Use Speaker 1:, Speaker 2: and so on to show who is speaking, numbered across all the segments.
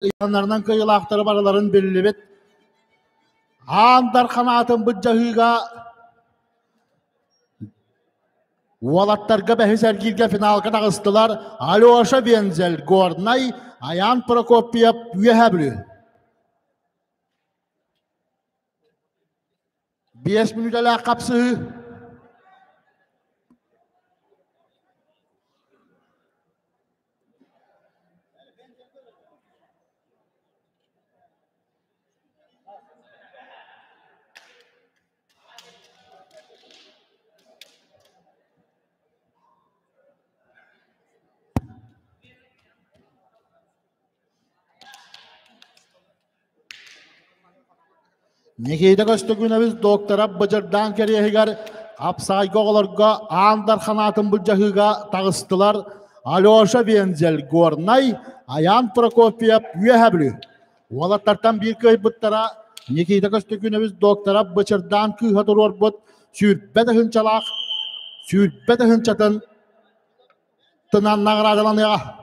Speaker 1: Ыйаннарынан кыайыылаахтары барыларын биллибит. Аан Дархан аатын былдьаһыыга уолаттарга бэһис эргииргэ финалга таҕыстылар Алеша Вензель, Горнай, Аян Прокопьев, Үөһээ Бүлүү. 5 мүнүүтэлээх хапсыһыы. Никита Көстөкүүнэбис доктора Быдьардаан кэриэһигэр хапсаайга оҕолорго Аан Дархан аатын былдьаһыыга таҕыстылар Алеша Вензель Горнай, Аян Прокопьев Үөһээ Бүлүү. Уолаттартан биир кыайбыттара Никита Көстөкүүнэбис доктора Бычырдаан кыыһа туруорбут 20 тыһыынчалаах 20 тыһыынчатын тынан наҕараадаланыаҕа.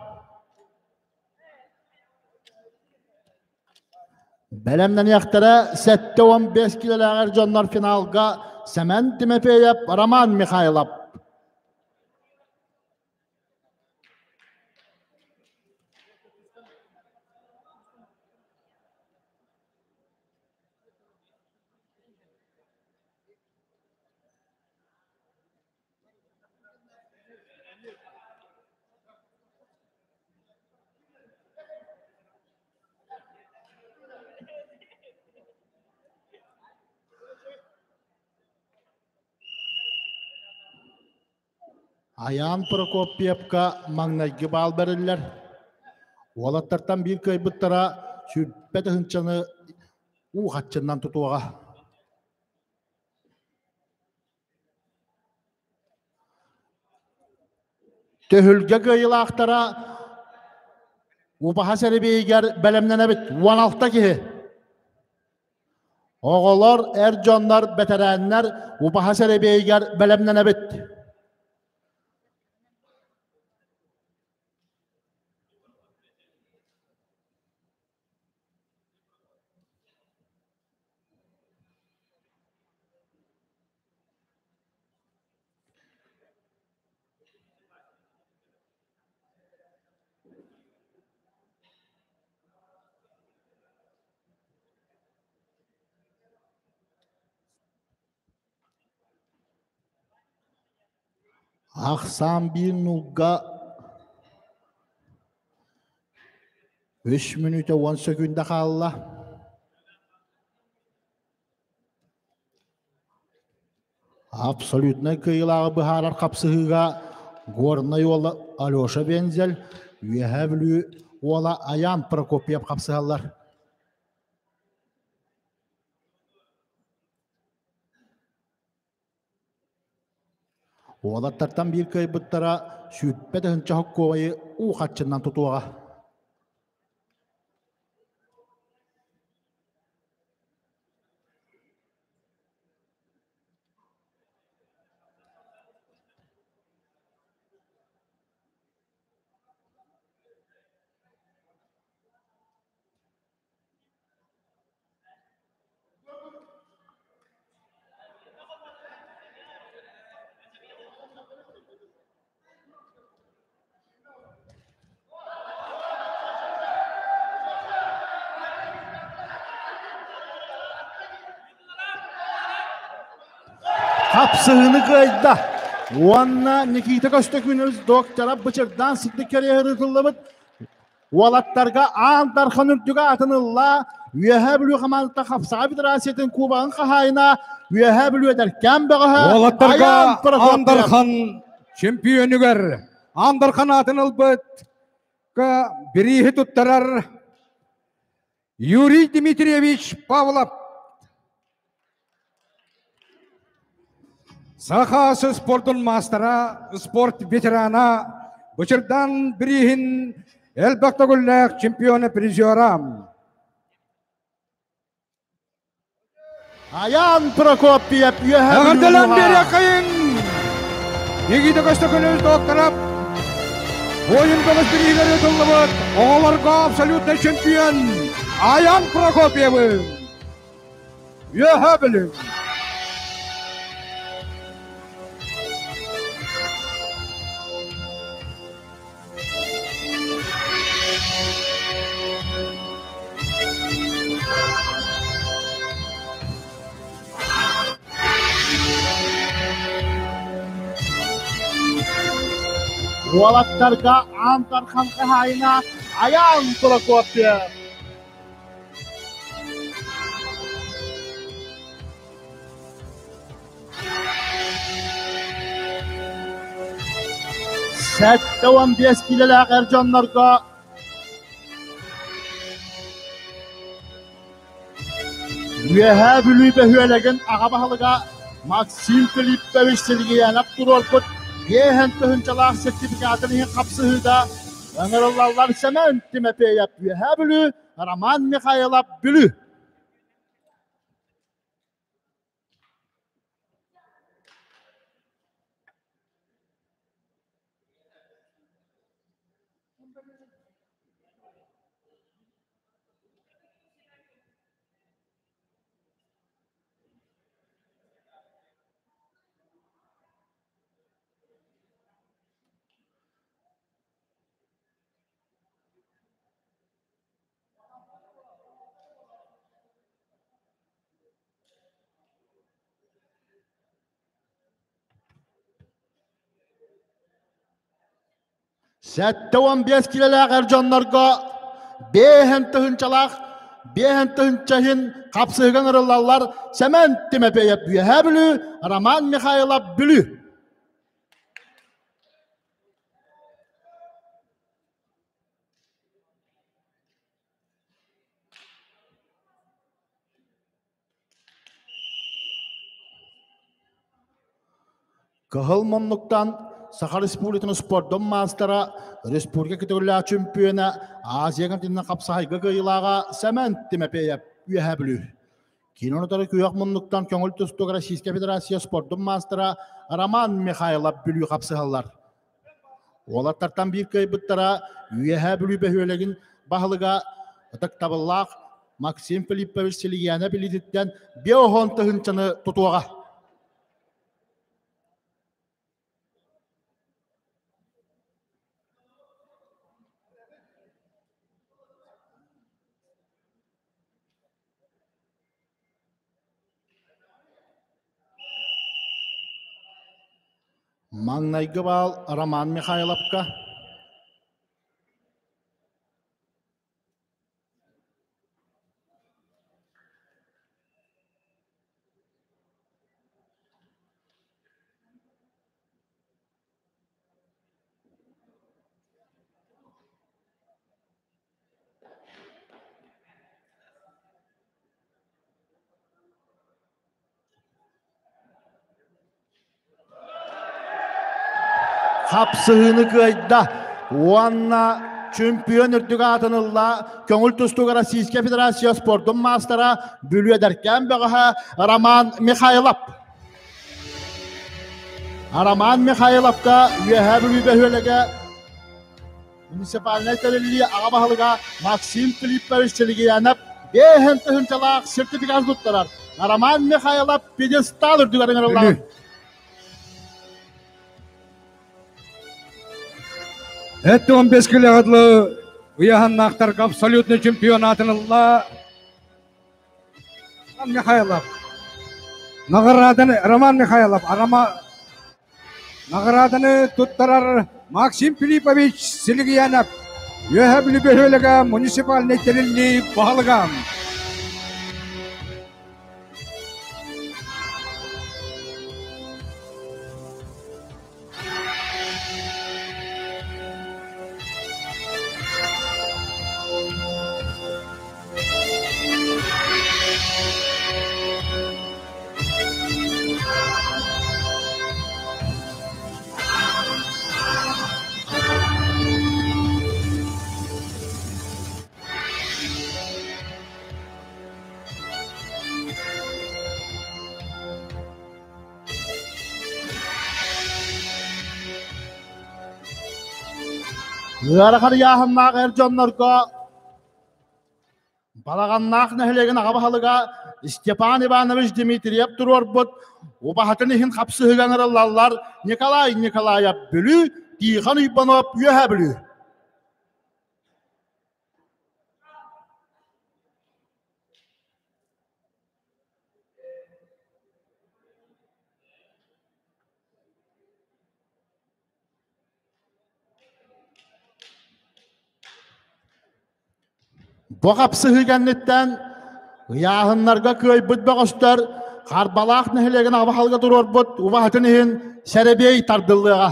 Speaker 1: Бэлэмнэниэхтэрэ 75 килэлээҕэр дьоннор финалга Сэмэн Тимофеев, Роман Михайлов. Айаан Прокопьевка маҥнайгы баал бэриллэр. Уолаттартан биир кыайбыттара 20 тыһыынчаны уу хаччыннан тутуоҕа. Төһүлгэ кыайыылаахтара убаһа сэрэбиэйигэр бэлэмнэнэбит 16 киһи. Оҕолор, эр дьоннор, бэтэрээннэр убаһа сэрэбиэйигэр бэлэмнэнэбит. Ахсаан биир нуулга 3 мүнүүтэ 10 сөкүүндэ хаалла. Абсолютнай кыайыылааҕы быһаарар хапсыһыыга Горнай уола Алеша Вензель, Үөһээ Бүлүү уола Аян Прокопьев хапсыһаллар. Уолаттартан биир кыайбыттара 20 тыһыынча хоккуобайы уу харчынан тутуоҕа. Хапсыһыыны кыайда. Уонна Никита Көстөкүүнүс доктора Бычырдаан сырдык кэриэһи ыытыллыбыт уолаттарга Аан Дархан үрдүгэ атын ылла. Үөһээ Бүлүү хамаандата Хапсаҕай Федерациятын кубогын хаһаайына Үөһээ Бүлүү эдэркээн бөҕөһө
Speaker 2: Уолаттарга
Speaker 1: Аян
Speaker 2: Аан
Speaker 1: Прокопьев.
Speaker 2: Дархан чемпионугар Аан Дархан аатын ылбыт бирииһи туттарар Юрий Дмитриевич Павлов. Саха спордун маастара, спорт ветерана, Бычырдан бирииһин элбэх төгүллээх чемпиона призера.
Speaker 1: Аян Прокопьев Үөһээ
Speaker 2: Эҕэрдэлээн
Speaker 1: Бүлүү
Speaker 2: биэриэххэйиҥ! Никита Көстөкүүнүс доктора. Ойын көмүс бирииһигэр ыытыллыбыт оҕолорго абсолютнай чемпион Аян Прокопьевы. Үөһэ Бүлүү.
Speaker 1: Уолаттарга Аан Дархан хаһаайына Айаан Прокопьев. 75 киилэлээх эр дьоннорго Үөһээ Бүлүү бөһүөлэгин аҕа баһылыга Максим Филиппович Сергеянов туруорбут биэһэн тыһыынчалаах сертификатын иһин хапсыһыыга ыҥырыллаллар Сэмэн Тимофеев Үөһээ Бүлүү, Роман Михайлов Бүлүү. 75 килэлээх эр дьоннорго биэһэн тыһыынчалаах биэһэн тыһыынча иһин хапсыһыган ырыллаллар Сэмэн Тимэпиэйэп Үөһээ Бүлүү, Роман Михайлов Бүлүү. Кыһыл муннуктан Саха Республикатын спордун маастара, республика көтөҕүллээх чөмпүйүөнэ, Азия континенын хапсаҕайга кыайыылааҕа Сэмэн Тимофеев Үөһээ Бүлүү. Киин утары күөх муннуктан көҥүл тустуук Российскай Федерация спордун маастара Роман Михайлов Бүлүү хапсыһаллар. Уолаттартан биир кыайбыттара Үөһээ Бүлүү бөһүөлэгин баһылыга ытыктабыллаах Максим Филиппович Силигиянов илиититтэн биоһон тыһыынчаны тутуоҕа. Маҥнайгы баал Роман Михайловка. Хапсыһыыны кыайда уонна чемпион үрдүк аатын ылла көҥүл тустууга Российскай Федерация спордун маастара Бүлүү эдэркээн бөҕөһө Роман Михайлов. Роман Михайловка Үөһээ Бүлүү бөһүөлэгэ Муниципальнай тэриллии аҕа баһылыга Максим Филиппович Силигиянов биэһэн тыһыынчалаах сертификат туттарар. Роман Михайлов пьедестал үрдүгэр ыҥырыллар.
Speaker 2: Это он без килогадлы ыйаһаннаахтарга абсолютный чемпионатын ылла Роман Михайлов. Награданы Роман Михайлов Арама Наҕарааданы туттарар Максим Филиппович Силигиянов, Үөһээ Бүлүү бөһүөлэгэ муниципальнай тэриллии баһылыга.
Speaker 1: Ыарахан ыйааһыннаах эр дьоннорго Балаҕаннаах нэһилиэгин аҕа баһылыга Степан Иванович Дмитриев туруорбут убаһатын иһин хапсыһыга ыҥырыллаллар Николай Николаев Бүлүү, Тихон Уйбанов Үөһээ Бүлүү. Бу хапсыһыы кэнниттэн ыйааһыннарга кыайбыт бөҕөстөр Харбалаах нэһилиэгин аҕа баһылыга туруорбут убаһатын иһин сэрэбиэй тардыллыаҕа.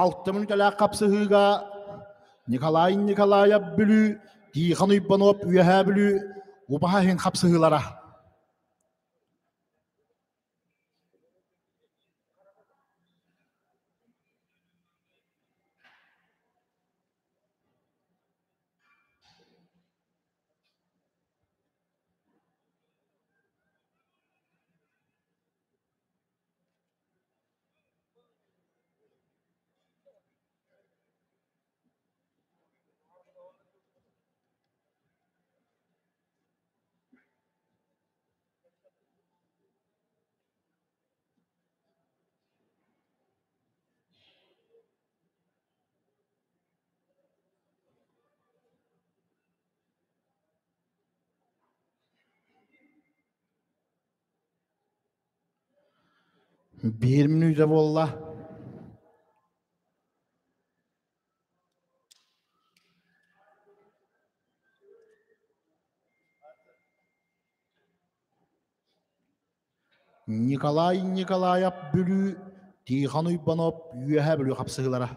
Speaker 1: Алта мүнүүтэлээх хапсыһыыга Николай Николаев Бүлүү, Тихон Уйбанов Үөһээ Бүлүү убаһа иһин хапсыһыылара. Биир мүнүүтэ буолла. Николай Николаев Бүлүү, Тихон Уйбанов Үөһээ Бүлүү хапсыһыылара.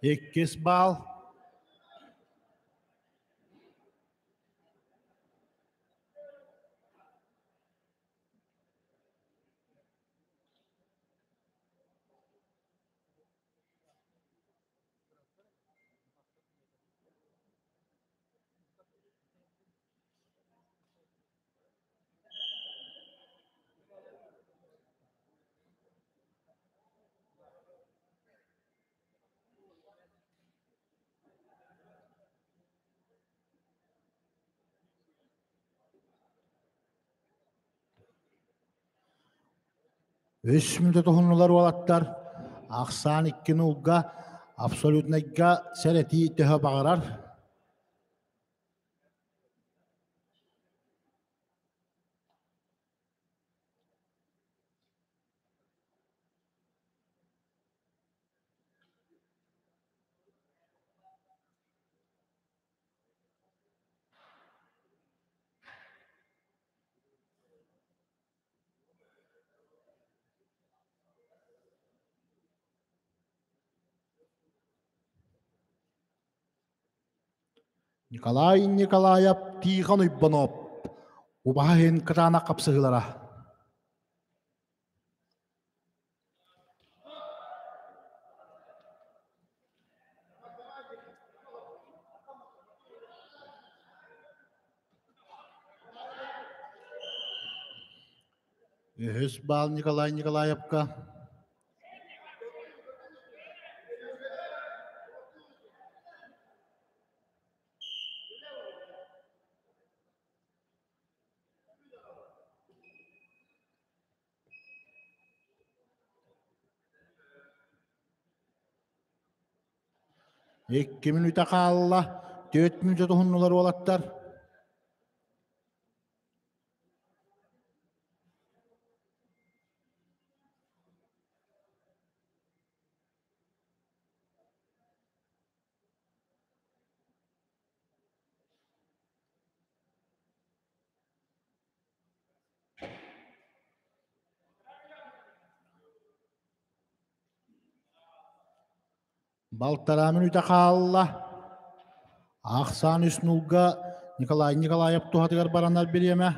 Speaker 1: Иккис баал. Үс мүнүүтэ туһуннулар уолаттар. Ахсаан икки нулга абсолютнайга сэрэтии төһө баҕарар. Николай Николаев, Тихон Уйбанов убаһа иһин кытаанах хапсыһыылара. Үһүс баал Николай Николаевка. Икки мүнүүтэ хаалла, түөрт мүнүүтэ туһуннулар уолаттар. Балтараа мүнүүтэ хаалла. Ахсаан үс нулга Николай Николаев туһатыгар баранар бириэмэ.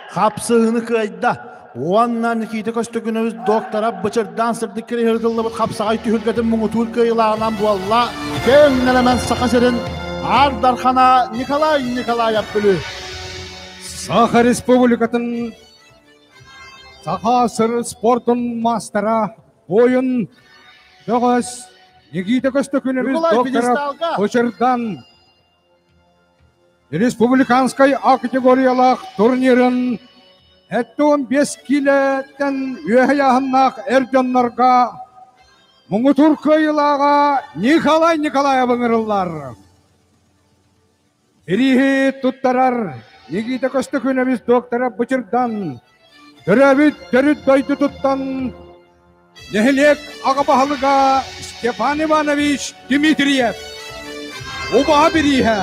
Speaker 1: Хапсыһыыны кыайда уонна Никита Көстөкүнөбүс доктора бычырдаан сырдык кириһырытыллыбыт хапсаҕай түһүлгэтин муҥутуур кыайыылааҕынан буолла. Кэҥ нэлэмэн Саха сирин Аар Дархана Николай Николаев Бүлүү.
Speaker 2: Саха Республикатын Саха сыр спордун маастара буойун бөҕөс Никита Көстөкүнэбис доктора Кочердан республиканскай А категориялаах турнирын 75 киилэттэн үөһэ ыйааһыннаах эр дьоннорго муҥутуур кыайыылааҕа Николай Николаев ыҥырыллар. Бирииһи туттарар Никита Көстөкүүнэбис доктора Бычырдан төрөөбүт төрүт дойдутуттан нэһилиэк аҕа баһылыга Степан Иванович Дмитриев убаһа бирииһэ.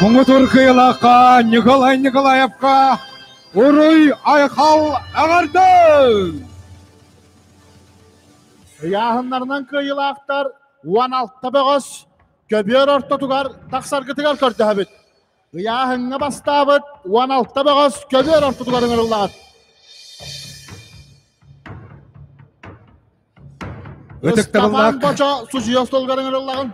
Speaker 2: Муҥутуур кыайыылаахха Николай Николаевка уруй айхал эҕэрдэ!
Speaker 1: Ыйааһыннарынан кыайыылаахтар 16 бөҕөс көбүөр ортотугар тахсаргытыгар көрдөһөбүт. Ыйааһыҥҥа бастаабыт 16 бөҕөс көбүөр ортотугар ыҥырыллаҕыт.
Speaker 2: Ытыктабыллаах
Speaker 1: Бочо судьуйа остуолугар ыҥырыллаҕын.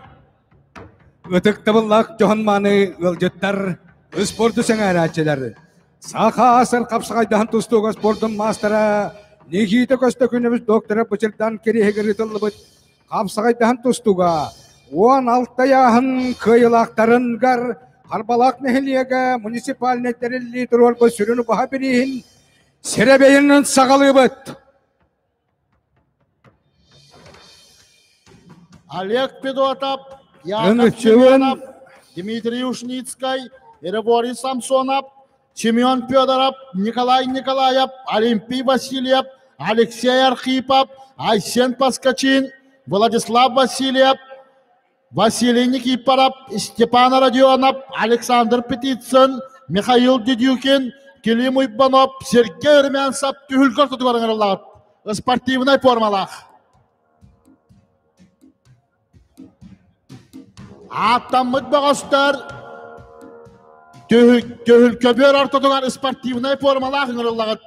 Speaker 2: Ытыктабыллаах дьоһун мааны ыалдьыттар, спорду сэҥээрээччилэр. Саха АССР хапсаҕайдаһан тустууга спордун маастара Никита Көстөкүнэбис доктора Бычырдан кириэһигэр ыытыллыбыт Хапсаҕайдаһан тустууга 16 ыйааһын кыайыылаахтарыгар Харбалаах нэһилиэгэ муниципальнай тэриллии туруорбут сүрүн убаһа бирииһин сэрэбэйинэн саҕалыыбыт.
Speaker 1: Олег Федотов, Яков Семенов, Дмитрий Ушницкай, Григорий Самсонов, Семен Федоров, Николай Николаев, Олимпий Васильев, Алексей Архипов, Айсен Паскачин, Владислав Васильев, Василий Никифоров, Степан Родионов, Александр Петицын, Михаил Дедюкин, Клим Уйбанов, Сергей Румянцев түһүлгэ ортотугар ыҥырыллаҕыт. Спортивнай формалаах. Ааттаммыт бөҕөстөр Түһүлкөбүөр ортотугар спортивнай формалаах ыҥырыллаҕыт.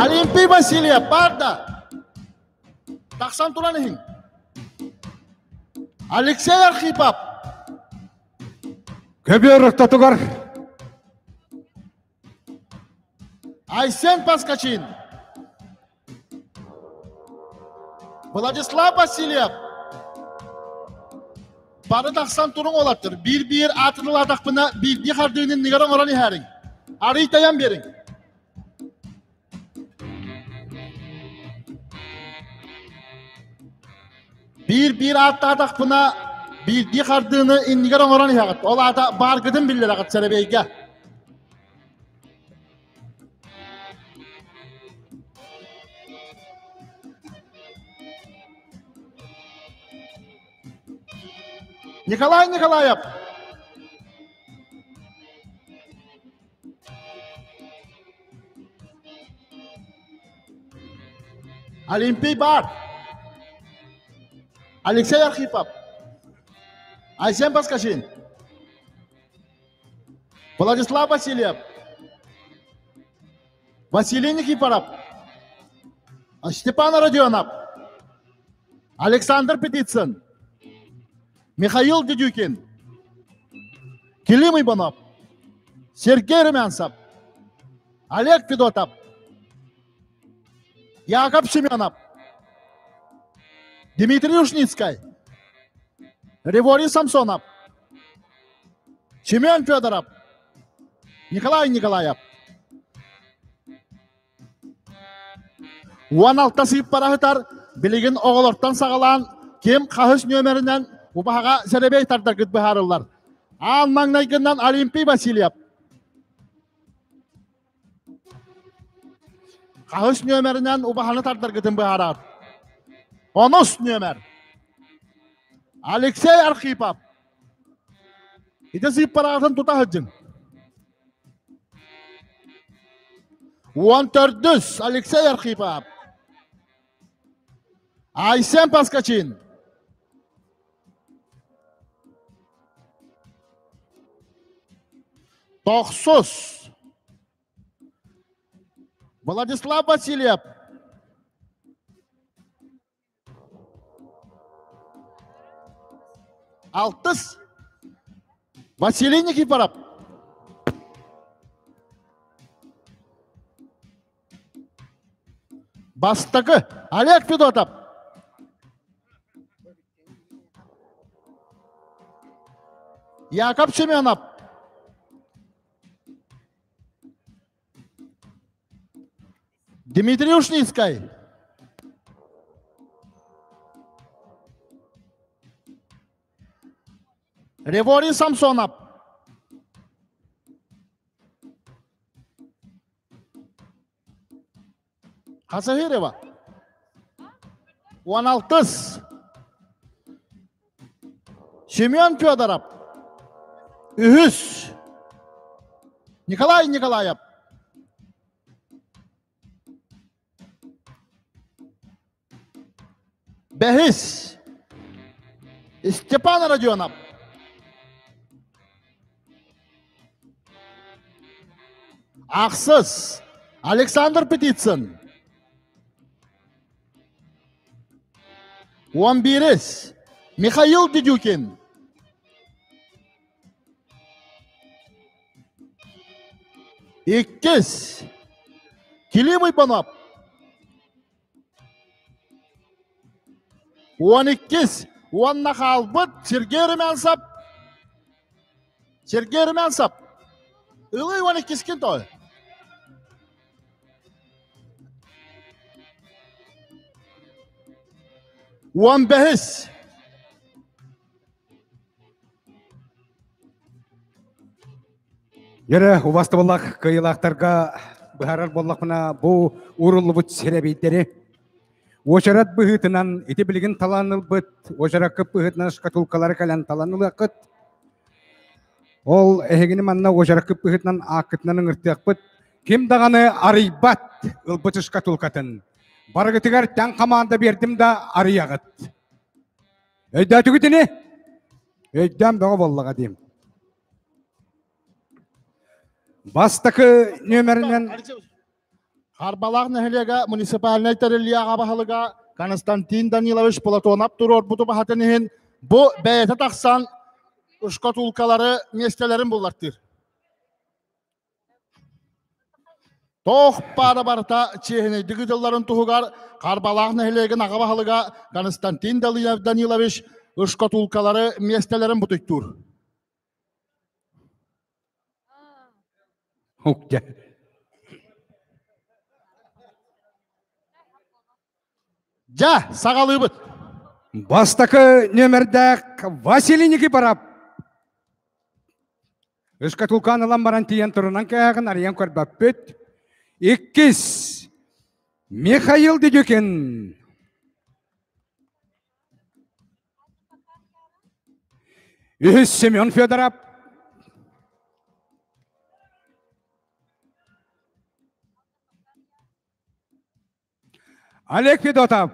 Speaker 1: Олимпий Васильев бар да тахсан туран иһин. Алексей Архипов.
Speaker 2: Көбүөр ортотугар
Speaker 1: Айсен Паскачин. Владислав Васильев. Бары тахсан туруҥ уолаттар. Биир-биир аатырылаатахпына биирдии хардыыны иннигэр оҥорон иһээриҥ. Арый тайан биэриҥ. Биир-биир ааттаатахпына биирдии хардыыны иннигэр оҥорон иһэҕит. Ол аата бааргытын биллэрэҕит сэрэбиэйгэ. Николай Николаев. Олимпий бар. Алексей Архипов. Айсен Паскачин. Владислав Васильев. Василий Никифоров. Степан Родионов. Александр Петицын. Михаил Дедюкин. Клим Иванов. Сергей Румянцев. Олег Федотов. Яков Семенов. Дмитрий Ушницкий. Реворий Самсонов. Семен Федоров. Николай Николаев. 16 сыыппараһытар билигин оҕолортон саҕалаан ким хаһыс нүөмэринэн убаһаҕа сэрэбиэй тардаргыт быһаарыллар. Аан маҥнайгынан Олимпий Васильев. Хаһыс нүөмэринэн убаһаны тардаргытын быһаарар. Онус нүөмэр. Алексей Архипов. Ити сыыппараҕытын тута сылдьыҥ. 14 Алексей Архипов. Айсен Паскачин. Тохсус. Владислав Васильев. Алтыс. Василий Никифоров. Бастакы Олег Федотов. Яков Семенов. Дмитрий Ушницкай. Реворий Самсонов. Хасахирева. 16. Семен Федоров. Үһүс. Николай Николаев. Бэһис. Степан Родионов. Ахсыс. Александр Петицын. 11. Михаил Дедюкин. Иккис. Клим Иванов. 12 уонна хаалбыт Сергей Румянцев. Сергей Румянцев. Ылый 12-скин той. 15.
Speaker 2: Йөрө убастыбыллах кыйылаахтарга быһаарар буоллахпына бу ууруллубут сэрэбийдэри уочарат быһыытынан ити билигин талан ылбыт уочараккыт быһыытынан шкатулкалары кэлэн талан ылыаххыт. Ол эһигини манна уочараккыт быһыытынан ааккытынан ыҥыртыахпыт. Ким даҕаны арыйбат ылбыт шкатулкатын. Барыгытыгар тэҥ хамаанда биэрдим да арыйаҕыт. Өйдөөтүгүт ини? Өйдөөн бөҕө буоллаҕа диим. Бастакы нүөмэринэн
Speaker 1: Харбалаах нэһилиэгэ муниципальнай тэриллии аҕа баһылыга Константин Данилович Платонов туруорбуту баһатын иһин бу бэйэтэ тахсан шкатулкалары миэстэлэрин буллартыыр. Туох баара барыта чиэһинэйдик ыытылларын туһугар Харбалаах нэһилиэгин аҕа баһылыга Константин Данилович шкатулкалары миэстэлэрин бутуйтуур. Дьэ, саҕалыыбыт.
Speaker 2: Бастакы нүөмэрдээх Василий Никифоров. Шкатулканы ылан баран тиийэн турунан кээҕин арыйан көрбөппүт. Иккис Михаил Дедюкин. Үһүс Семен Федоров. Олег Федотов.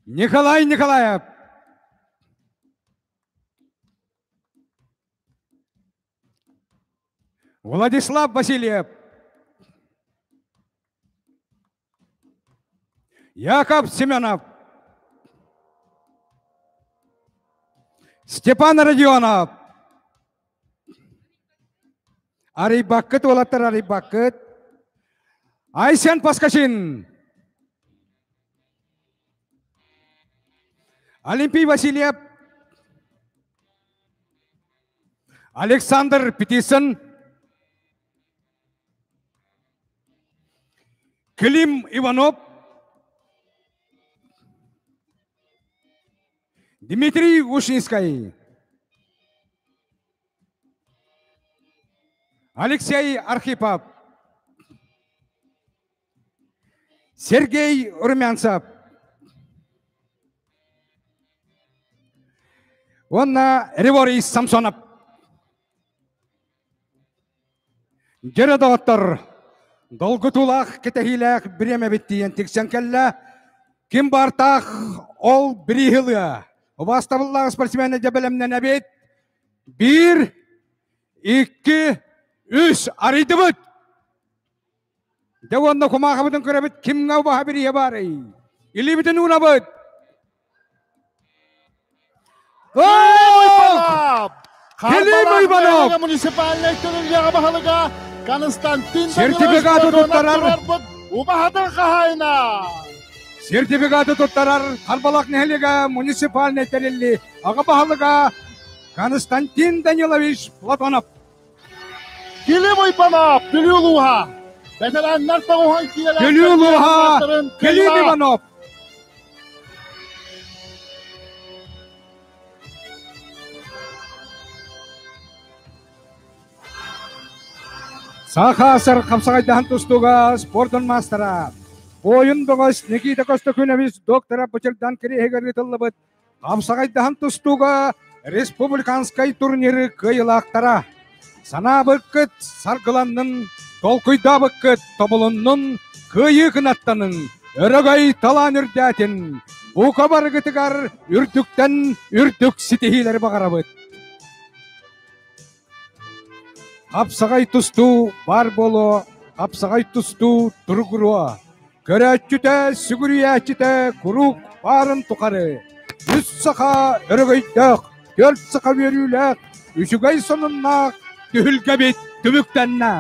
Speaker 2: Николай Николаев. Владислав Васильев. Яков Семенов. Степан Родионов. Арыйбаккыт, уолаттар, арыйбаккыт. Айсен Паскачин. Олимпий Васильев. Александр Петисын. Клим Иванов. Дмитрий Ушинский. Алексей Архипов. Сергей Румянцев. Уонна Реворий Самсонов. Дьэрэ доҕоттор, долгутуулаах кэтэһиилээх бириэмэбит тиийэн тиксэн кэллэ. Ким баартаах ол бирииһи ылыа. Убаастабыллаах спортсмены дьэ бэлэмнэнэбит. Биир, икки, үс арыйдыбыт! Дьэ уонна кумаахыбытын көрөбүт кимҥэ убаһа бирииһэ баарый? Илиибитин уунабыт! Клим Иванов!
Speaker 1: Муниципальнай тэриллиэҕэ баһылыга Константин
Speaker 2: Сертификаты туттарар
Speaker 1: убаһатын хаһаайына!
Speaker 2: Сертификаты туттарар Харбалах нэһилиэгэ муниципальнай тэриллии аҕа баһылыга Константин Данилович Платонов.
Speaker 1: Килим Уйбанов, Бүлүү улууһа. Бэтэрээннэр тоҕуһан киирэлэр.
Speaker 2: Бүлүү улууһа, Клим Иванов. Саха СССР хапсаҕайдаһан тустууга спордун маастара, буойун бөҕөс Никита Костокунович доктора Бычырдан кириэһигэр ыытыллыбыт Хапсаҕайдаһан тустууга республиканскай турниры кыайыылаахтара. Санаабыккыт саргыланнын, толкуйдаабыккыт тобулуннун, кыайыы кынаттанын, өрөгөй талаан үрдээтин, бука барыгытыгар үрдүктэн үрдүк ситиһиилэри баҕарабыт. Хапсаҕай тустуу баар буолуо, хапсаҕай тустуу туругуруо. Көрөөччүтэ, сүгүрүйээччитэ куруук баарын тухары үс саха өрөгөйдөөх, түөрт саха үөрүүлээх, үчүгэй сонуннаах түһүлгэбит түмүктэннэ.